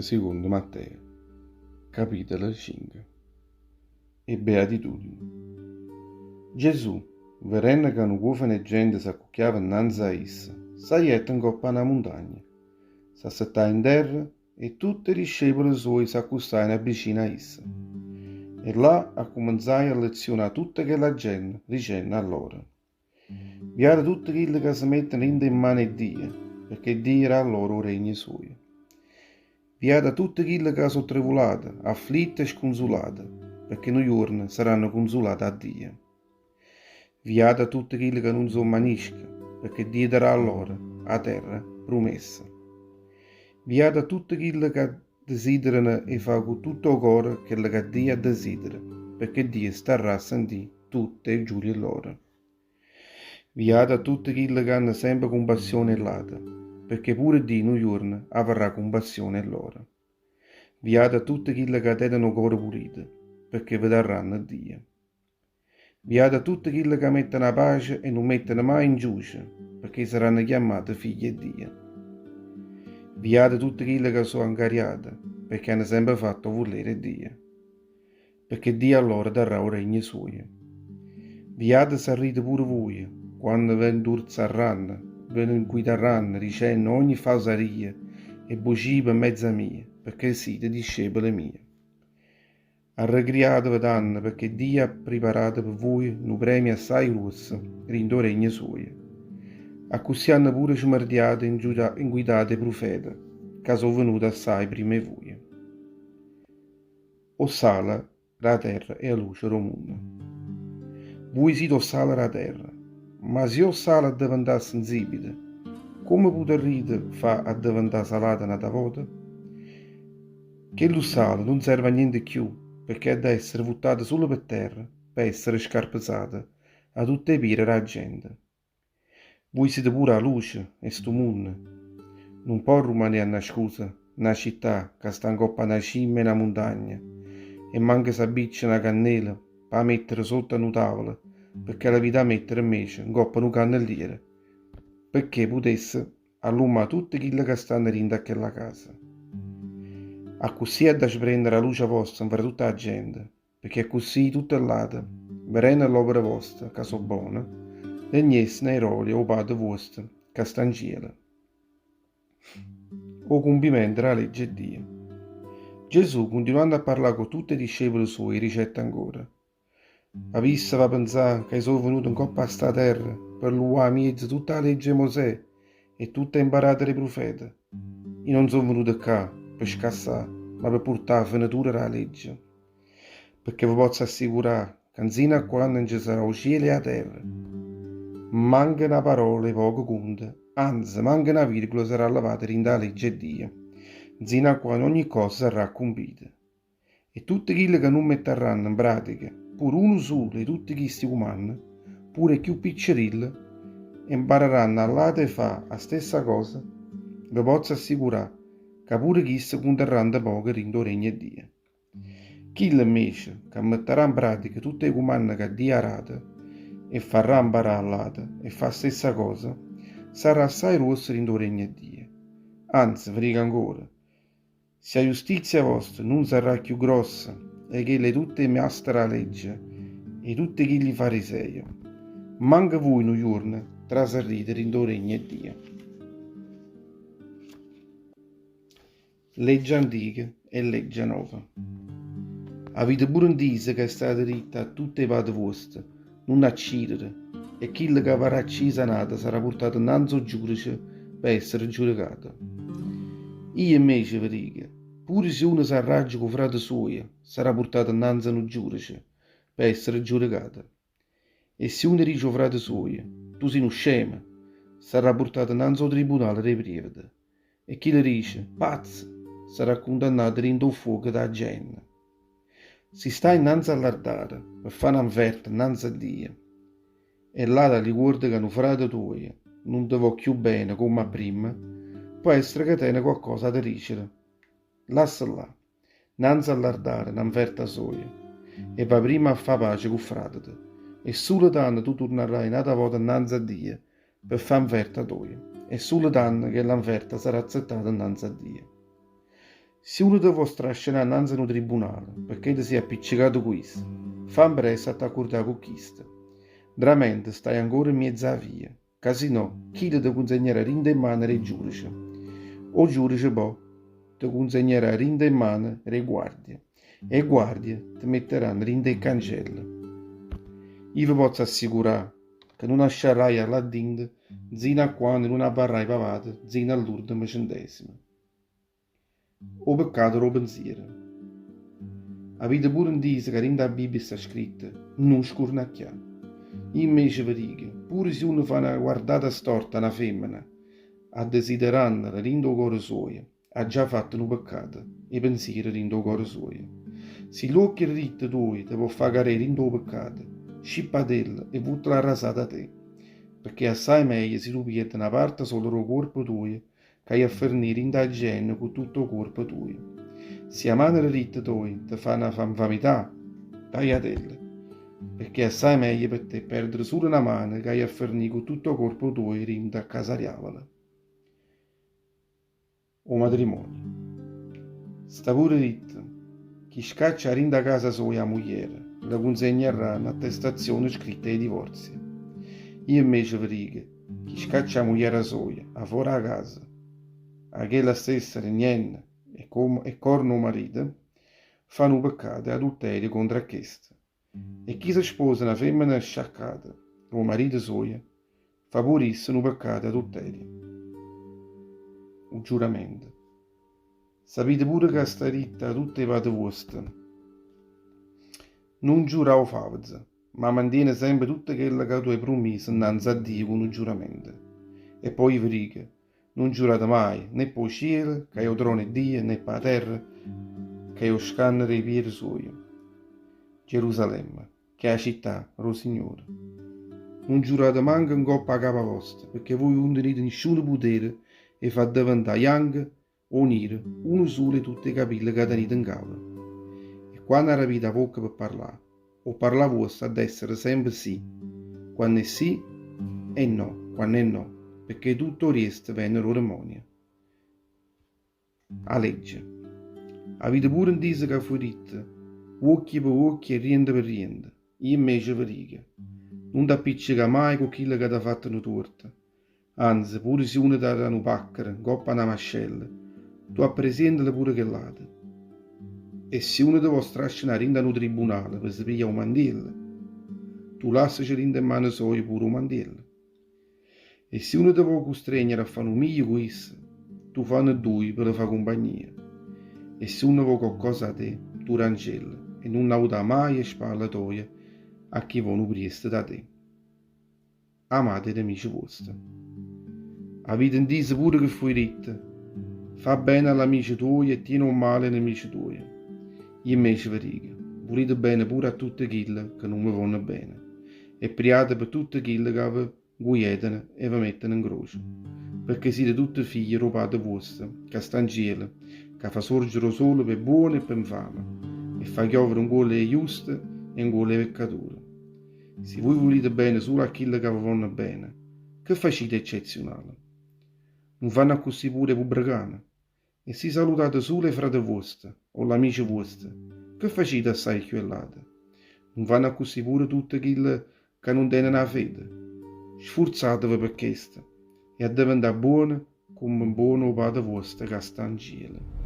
Vangelo sicondo Matteo, capitolo 5. 'E Beatitudini. Gesù, verenno ca nu cuofano 'e gente s'accucchiava 'nnanze a isso, sagliette 'ncopp' a na muntagna, s'assettaje 'nterra e tutte 'e discepole suoje s'accustajeno vicino a isso. E là accumenzaje a lezionà tutta chella gente, dicenno a loro. Viate tutte chille ca se metteno dint' 'e mmane 'e Dio, pecché Dio dà a loro 'o regno suojo. Viate a tutte chille ca so' trevulate, afflitte e scunzulate, pecché nu juorno saranno cunzulate 'a Dio. Viate a tutte chille ca nun so' manische, pecché Dio darà a loro 'a terra prumessa. Viate a tutte chille ca desiderano 'e fa' cu tutto 'o core chello ca Dio addesidera, pecché Dio starrà a sentì tutte 'e giurie lloro. Viate a tutte chille ca hanno sempe cumpassione 'e ll'ate, pecché pure Dio nu juorno avarrà cumpassione 'e lloro. Viate a tutte chille ca teneno 'o core pulito, pecché vedarranno Dio. Viate a tutte chille ca metteno 'a pace e nun metteno maje 'nciuce, pecché saranno chiammate figlie 'e Dio. Viate tutte chille ca so' angariate, pecché hanno sempe fatto 'o vulere 'e Dio. Pecché Dio a lloro darrà 'o regno suojo. Viate sarrite pure vuje, quanno ve 'nturzarranno, ve 'nquitarranno, dicenno ogni fausaria e bucìa pe mezza mia, pecché site discepole mie. Arrecriateve tanno, pecché Dio ha priparato pe vuje nu premio assaje gruosso dint' 'o regno suojo. Accussì hanno pure smerdiato e 'nquitato 'e prufete ca so' venute assaje primma 'e vuje. O sale d' 'a terra e 'a luce d' 'o munno. Vuje site 'o sale d' 'a terra, ma si 'o sale addeventasse 'nzipido, comme putarrite fa' addeventà salato n'ata vota? Chellu sale nun serve a niente cchiù, pecché adda essere vuttato sulo pe terra, pe essere scarpesato 'a tutt' 'e piere d' 'a gente. Vui site pure 'a luce 'e stu munno. Nun pò rummanè annascusa na città ca sta 'ncopp' a na cimma 'e na muntagna e manco s'abbiccia na cannela p' 'a mettere sotto a nu tavolo pecché l'avite 'a mettere 'mmece 'ncopp' a nu canneliere pecché putesse allummà tutte chille ca stanno dint' a chella casa. Accussì adda sbrennere 'a luce vosta 'nfra tutta 'a gente. Pecché accussì tutte ll'ate, vedenno ll'opere voste, ca so' bone, degnesseno 'e grolia 'o Pate vuosto ca sta 'ncielo. O cumpimento d' 'a legge 'e Dio. Gesù, cuntinuanno a parlà cu tutte 'e discepole suoje, dicette ancora, Avisseva penzà ca i' so' venuto 'ncopp' a sta terra pe luà 'a miezo tutta 'a legge 'e Mosè e tutte 'e 'mparate d' 'e prufete? I' non so' venuto ccà pe scassà, ma pe purtà 'a fenetura d' 'a legge. Pecché ve pozzo assicurà ca 'nzino a quanno nce sarà 'o cielo e 'a terra, manco na parola 'e poco cunto, anze, manco na virgola sarrà levata dint' 'a legge 'e Dio, 'nzino a quanno ogni cosa sarrà cumpita. E tutte chille ca nun mettarranno 'npratica pure uno sulo 'e tutte chisti cumanne, pure 'e cchiù piccerille, e 'mpararanno a ll'ate 'e fà 'a stessa cosa, ve pozzo assicurà ca pure chiste cuntarranno poco dint' 'o regno 'e Dio. Chillo 'mmece ca mettarà 'npratica tutte 'e cumanne ca Dio ha dato e farrà 'mparà a ll'ate 'e fà 'a stessa cosa, sarrà assaje gruosso dint' 'o regno 'e Dio. Anze, ve dico ancora, si 'a justizia vosta nun sarrà cchiù grossa 'e chella 'e tutte 'e maste d' 'a legge e 'e tutte chilli fariseje, manco vuje nu juorno trasarrite dint' 'o regno 'e Dio. Legge antica e legge nova. Avite pure 'ntiso ca è stato ditto a tutte 'e pate vuoste, Nun accidere, e chillo ca avarrà acciso a n'ato sarrà purtato 'nnanze 'o giudice pe essere giudicato. Io invece ve dico, pure si uno s'arraggia cu 'o frate suojo, sarrà purtato 'nnanze a nu giudice pe essere giudicato. E si uno dice 'o frate suojo, Tu si' nu scemo, sarrà purtato 'nnanze 'o tribunale d' 'e prievete. E chi le dice, Pazzo, sarrà cundannato dint' 'o ffuoco d' 'a Geenna. Si staje 'nnanze a ll'artare pe fa' na 'nferta 'nnanze a Dio, e là t'allicuorde ca nu frate tuojo nun te vo' cchiù bene comme a primma, po' essere ca tene quaccosa 'a te dicere. Lassa là. 'nnanze a ll'artare na 'nferta soja, e va primma a fa' pace cu fràteto, e sulo tanno tu turnarraje n'ata vota 'nnanze a Dio pe fa' 'a 'nferta toja, e sulo tanno chella 'nferta sarrà azzettata 'nnanze a Dio. Si uno te vò strascenà 'nnanze a nu tribunale pecché te si' appiccecato cu isso, fa ampressa a t'accurdà cu chisto, 'ntramente staje ancora 'mmiez' 'a via, ca si no, chillo te cunzegnarà dint' 'e mmane d' 'e giudice. O giudice po' te cunzegnarà dint' 'e mmane d' 'e guardie, e 'e guardie te metteranno dint' 'e cancelle. Io ve pozzo assicurà ca nun asciarraje 'a là dinto 'nzino a quanno nun avarraje pavato 'nzino all'urdemo centesimo. O peccato d' 'o penziero. Avite pure 'ntiso ca dint' 'a Bibbia sta scritto, Nun scurnacchià. Io invece ve dico, pure si uno fa na guardata storta a na femmena, addesiderannola dint' 'o core suojo, ha già fatto nu peccato 'e penziero dint' 'o core suojo. Si l'uocchio deritto tuojo te pò fa cadè dint' 'o peccato, scippatello e vuttalo arrasato 'a te, pecché è assaje meglio si tu pierde na parte sola d' 'o cuorpo tuojo ca i' a fernì dint' 'a Geenna cu tutto 'o cuorpo tuojo. Si 'a mano deritta toja te fa na 'nfamità, tagliatella, pecché è assaje meglio pe te perdere sulo na mano ca i' a fernì cu tutto 'o cuorpo tuojo dint' 'a casa diavolo. O matrimonio. Sta pure ditto, chi scaccia 'a dint' 'a casa soja 'a mugliera, le cunzegnarrà n'attestazione scritta 'e divorzio. Io invece ve dico, Chi scaccia 'a mugliera soja 'a fora 'a casa, 'a chella stessa rignenno 'e corna 'o marito, fa nu peccato 'e adulterio contro a chesta. E chi se sposa na femmena sciaccata d' 'o marito suojo, fa pure isso nu peccato 'e adulterio. O giuramento. Sapite pure ca sta ditto 'a tutt' 'e pate vuoste, Nun giurà 'o favezo. Ma mantiene sempe tutto chello ca tu hai prummiso 'nnanze a Dio cu nu giuramento. E po' io ve dico, nun giurate maje, né p' 'o cielo, ca è 'o trono 'e Dio, né p' 'a terra, ca è 'o scanno d' 'e piede suoje. Gerusalemme, ch'è 'a città d' 'o Signore. Nun giurate manco 'ncopp' 'a capa vosta, pecché vuje nun tenite nisciuno putere 'e fa addeventà janco 'O niro, unu sulo 'e tutt' 'e capille ca tenite 'ncapa. E quanno arapite 'a vocca pe parlà, 'o parlà vuosto adda essere sempe sì, quanno è sì, e no, quanno è no, pecché tutto 'o riesto vene d' 'o demonio. 'A legge. Avite pure 'ntiso ca fuje ditto, Uocchie pe uocchie e riente pe riente. Io invece ve dico, nun t'appiccecà maje cu chillo ca t'ha fatto nu tuorto. Anze, pure si uno te dà nu paccaro 'ncopp' a na mascella, tu appresientale pure chell'ata. E si uno te vò strascenà dint' a nu tribunale pe se piglià 'o mantiello, tu lassace dint' 'e mmane soje pure 'o mantiello. E si uno te vò custregnere a fà nu miglio cu isso, tu fanne dduje pe le fà cumpagnia. E si uno vò coccosa 'a te, tu dancello e nun avutà maje 'e spalle toje a chi vò nu priesto da te. Amate 'e nemice vuoste. Avite 'ntiso pure che fuje ditto, Fa bene a ll'amice tuoje e tiene 'o mmale 'e nemice tuoje. Io invece ve dico, vulite bene pure a tutte chille ca nun ve vonno bene e priate pe tutte chille ca ve 'ncuietano e ve metteno 'ncroce, pecché site tutte figlie d' 'o Pate vuosto ca sta 'ncielo, ca fa sorgere 'o sole p' 'e buone e p' 'e 'nfame e fa chiovere 'ncuollo 'e juste e 'ncuollo 'e peccature. Si vui vulite bene sulo a chille ca ve vonno bene, che facite 'e eccezziunale? Nun fanno accussì pure 'e pubbrecane? E si salutate sulo 'e frate vuoste o ll'amice vuoste, che facite assaje cchiù 'e ll'ate? Nun fanno accussì pure tutte chille ca nun teneno 'a fede? Sfurzateve pe chesto e addeventà buone comme è buono 'o Pate vuosto ca sta 'ncielo.